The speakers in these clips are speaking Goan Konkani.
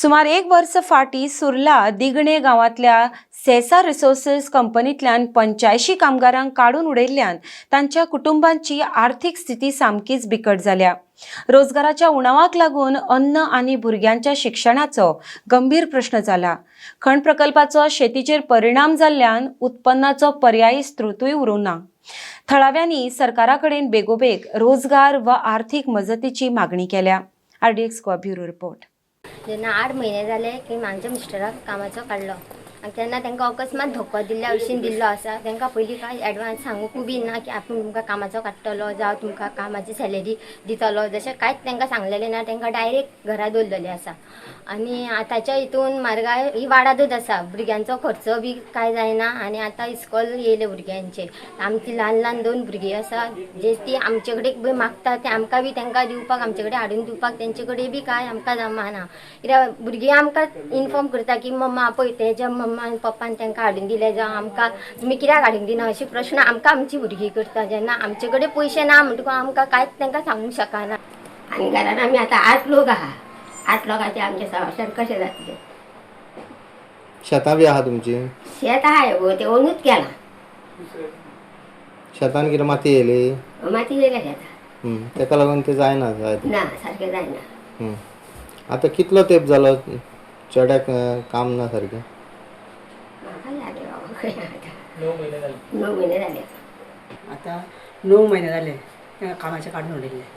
सुमार एक वर्स फाटीं सुर्ला दिगणे गांवांतल्या सेसा रिसोर्सेस कंपनींतल्यान 85 कामगारांक काडून उडयल्ल्यान तांच्या कुटुंबांची आर्थीक स्थिती सामकीच बिकट जाल्या. रोजगाराच्या उणावाक लागून अन्न आनी भुरग्यांच्या शिक्षणाचो गंभीर प्रश्न जाला. खण प्रकल्पाचो शेतीचेर परिणाम जाल्ल्यान उत्पन्नाचो पर्यायी स्त्रोतूय उरूंक ना. थळाव्यांनी सरकारा कडेन बेगोबेग रोजगार व आर्थीक मजतीची मागणी केल्या. RDX Goa bureau report. जेन्ना 8 म्हयने जाले की म्हाज्या मिस्टराक कामाचो काडलो आनी तेन्ना तांकां अकस्मात धोको दिल्ल्या भशेन दिल्लो आसा. तांकां पयलीं कांय एडवान्स सांगूंक बी ना की आपूण तुमकां कामाचो काडटलो जावं तुमकां कामाची सॅलरी दितलो, जशें कांयच तांकां सांगलेलें ना. तांकां डायरेक्ट घरा दवरलेलें आसा. आनी आतांच्या हितून म्हारगाय ही वाडातच आसा, भुरग्यांचो खर्च बी कांय जायना. आनी आतां इस्कॉल येयलें भुरग्यांचें, आमची ल्हान ल्हान 2 भुरगीं आसा जे ती आमचे कडेन बी मागता, ते आमकां बी तांकां दिवपाक आमचे कडेन हाडून दिवपाक तेंचे कडेन बी कांय आमकां जमाना. कित्याक भुरगीं आमकां इनफॉर्म करता की मम्मा पळय तेज्या मम्मा आनी पप्पान तांकां हाडून दिले, जावं आमकां तुमी कित्याक हाडून दिना, अशे प्रश्न आमकां आमची भुरगीं करता. जेन्ना आमचे कडेन पयशे ना म्हणटकूच आमकां कांयच तांकां सांगूंक शकना. आनी घरान आमी आतां 8 लोक आहा, 8 लोकांचे आमचें संवसार कशें जातलें? शेतां बी आहा तुमची? शेत आहा गो, तें ओनूच केलां. शेतान कितें माती येयली? माती येयल्या शेतां. तेका लागून तें जायना जायत ना, सारकें जायना. आतां कितलो तेंप जालो चेड्याक काम ना सारकें? म्हाका जालें बाबा खंय आतां 9 म्हयने जाले. 9 म्हयने जाले. आतां 9 म्हयने जाले कामाचें काडून उडयल्लें.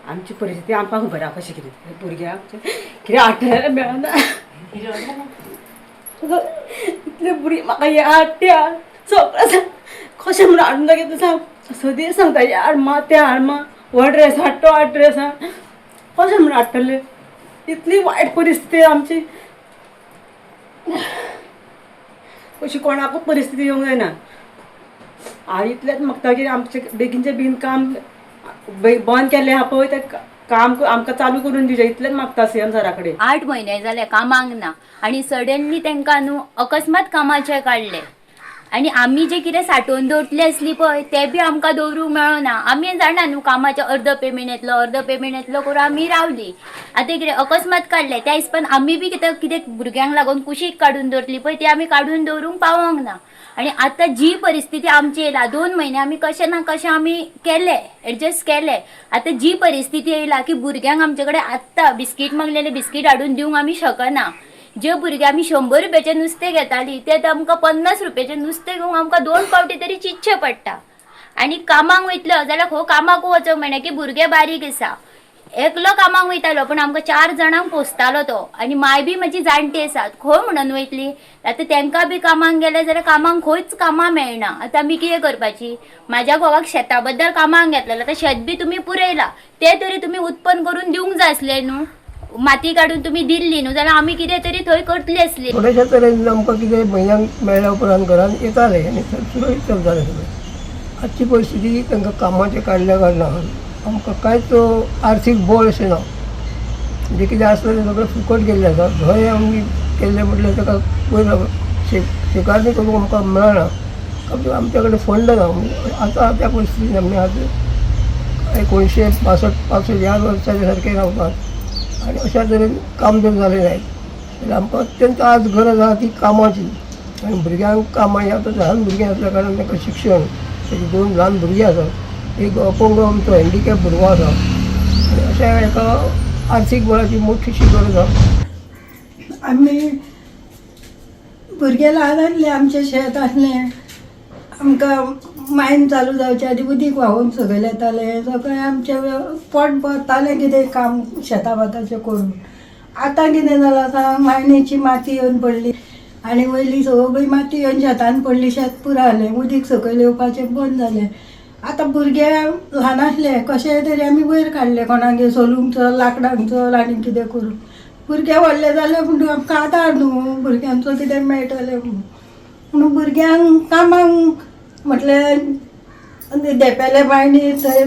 आमची परिस्थिती आमकां खबर आहा कशी कितें, भुरग्यांक कितें हाडटलें मेळना. इतले भुरगीं म्हाका हे हाडट्या सगळें कशें म्हणून हाडून दाखयता सांग, सदीं सांगता हे हाड मा तें हाड मा, हो ड्रेस हाड तो हाड ड्रेस हाड, कशें म्हणून हाडटलें? इतली वायट परिस्थिती आमची, अशी कोणाकूच परिस्थिती येवंक जायना. हांव इतलेंच मागता की आमचें बेगीनचे बेगीन काम बंद केल्लें आहा पळय तें काम आमकां चालू करून दिवचें, इतलेंच मागता सीएम सरा कडेन. 8 म्हयने जाले कामाक ना आनी सडनली तांकां न्हू अकस्मात कामाचें काडलें. आनी आमी जे कितें सांठोवन दवरतले आसली पळय ते बी आमकां दवरूंक मेळना. आमी जाणा न्हू कामाचें अर्द पेमेंट येतलो अर्द पेमेंट येतलो करून आमी रावली. आतां कितें अकस्मात काडलें त्या हिसपान आमी बी कितें कितें भुरग्यांक लागून कुशीक काडून दवरतली पळय ती आमी काडून दवरूंक पावोंक ना. आनी आतां जी परिस्थिती आमची येयला, 2 म्हयने आमी कशें ना कशें आमी केले एडजस्ट केले. आतां जी परिस्थिती येयला की भुरग्यांक आमचे कडेन आत्तां बिस्कीट मागलेले बिस्कीट हाडून दिवंक आमी शकना. जे भुरगे आमी 100 रुपयाचें नुस्तें घेतालीं तें आतां आमकां 50 रुपयाचें नुस्तें घेवंक आमकां 2 फावटी तरी चिंतचें पडटा. आनी कामाक वयतलो जाल्यार खंय कामाक वचोंक मेळना की भुरगे बारीक आसा. एकलो कामाक वयतालो पूण आमकां 4 जाणांक पोसतालो तो, आनी माय बी म्हाजी जाणटी आसा, खंय म्हणून वयतली? आतां तांकां बी कामाक गेले जाल्यार कामाक खंयच कामां मेळना. आतां आमी कितें करपाची? म्हाज्या घोवाक शेता बद्दल कामाक घेतलेलें, आतां शेत बी तुमी पुरयलां, तें तरी तुमी उत्पन्न करून दिवंक जाय आसलें न्हू. माती काडून तुमी दिल्ली न्हू जाल्यार आमी कितें तरी थंय करतली आसली. थोडेशे तरेन आमकां कितें म्हयन्याक मेळ्ळ्या उपरांत घरान येतालें आनी सुरळीत चलतालें सगळें. आजची परिस्थिती तांकां कामाचें काडल्या कारणान आमकां कांयच आर्थीक बळ अशें ना. जें कितें आसलें तें सगळें फुकट गेल्लें आसा. थंय आमी केल्लें म्हटल्यार ताका वयर स्विकारणी करूंक आमकां मेळना, आमच्या कडेन फंड ना. आतां त्या परिस्थितीन आमी आज 1962 65 ह्या वर्साच्या सारकें रावतात आनी अशा तरेन काम जर जालें जायत जाल्यार आमकां अत्यंत आज गरज आहा ती कामाची. आनी भुरग्यांक कामां आतां ल्हान भुरगीं आसल्या कारणान तांकां शिक्षण, ताजी 2 ल्हान भुरगीं आसात, एक अपंग आमचो हँडिकॅप भुरगो आसा. आनी अशा एका आर्थीक बळाची मोठीशी गरज आहा. आमी भुरगे ल्हान आसले, आमचें शेत आसलें, आमकां मायन चालू जावचे आदी उदीक व्हांवून सकयल येतालें, सगळें आमचें पोट भरतालें कितें काम शेता भाताचें करून. आतां कितें जालां सांग, मायनीची माती येवन पडली आनी वयली सगळी माती येवन शेतान पडली, शेत पुरो जालें, उदीक सकयल येवपाचें बंद जालें. आतां भुरगे ल्हान आसले, कशेंय तरी आमी वयर काडले, कोणागेर सोलूंक चल, लांकडांक चल आनी कितें करून. भुरगे व्हडले जाले म्हणटकच आमकां आदार न्हू भुरग्यांचो कितें मेळटलें म्हणून. म्हणून भुरग्यांक कामाक म्हटलें धेंपेले बायणी थंय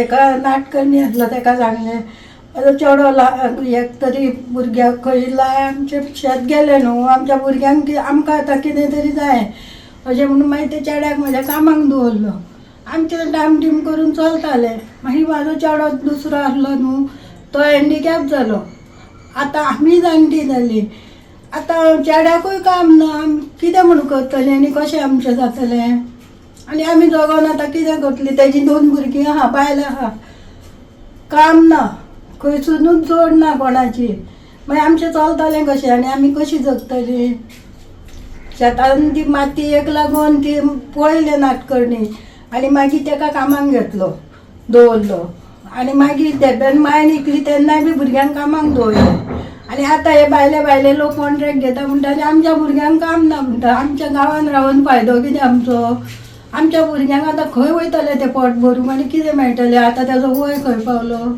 एका नाटकर्णी आसलो तेका सांगलें, आतां चेडो एक तरी भुरग्याक खंय लाय, आमचें शेत गेलें न्हू, आमच्या भुरग्यांक आमकां आतां कितें तरी जाय अशें म्हणून मागीर त्या चेड्याक म्हाज्या कामाक दवरलो. आमचें डामडीम करून चलतालें. मागीर म्हाजो चेडो दुसरो आसलो न्हू, तो हँडिकॅप जालो. आतां आमी जाणटी जालीं, आतां चेड्याकूय काम ना. आमी कितें म्हूण करतलीं आनी कशें आमचें जातलें? आनी आमी जगोन आतां कितें करतलीं? तेजी 2 भुरगीं आहा, बायल आहा, काम ना, खंयसुनूच जोड ना कोणाची. मागीर आमचें चलतलें कशें आनी आमी कशीं जगतलीं? शेतान ती माती एक लागून ती पळयलें नाटकर्णी आनी मागीर तेका कामाक घेतलो, दवरलो. आनी मागीर धेंप्यान मायन इकली तेन्नाय बी भुरग्यांक कामाक दवरलें. आनी आतां हे भायले भायले लोक कॉन्ट्रॅक्ट घेता म्हणटा आनी आमच्या भुरग्यांक काम ना म्हणटा. आमच्या गांवान रावन फायदो कितें आमचो? आमच्या भुरग्यांक आतां खंय वयतले ते पोट भरूंक आनी कितें मेळटलें? आतां तेजो वय खंय पावलो?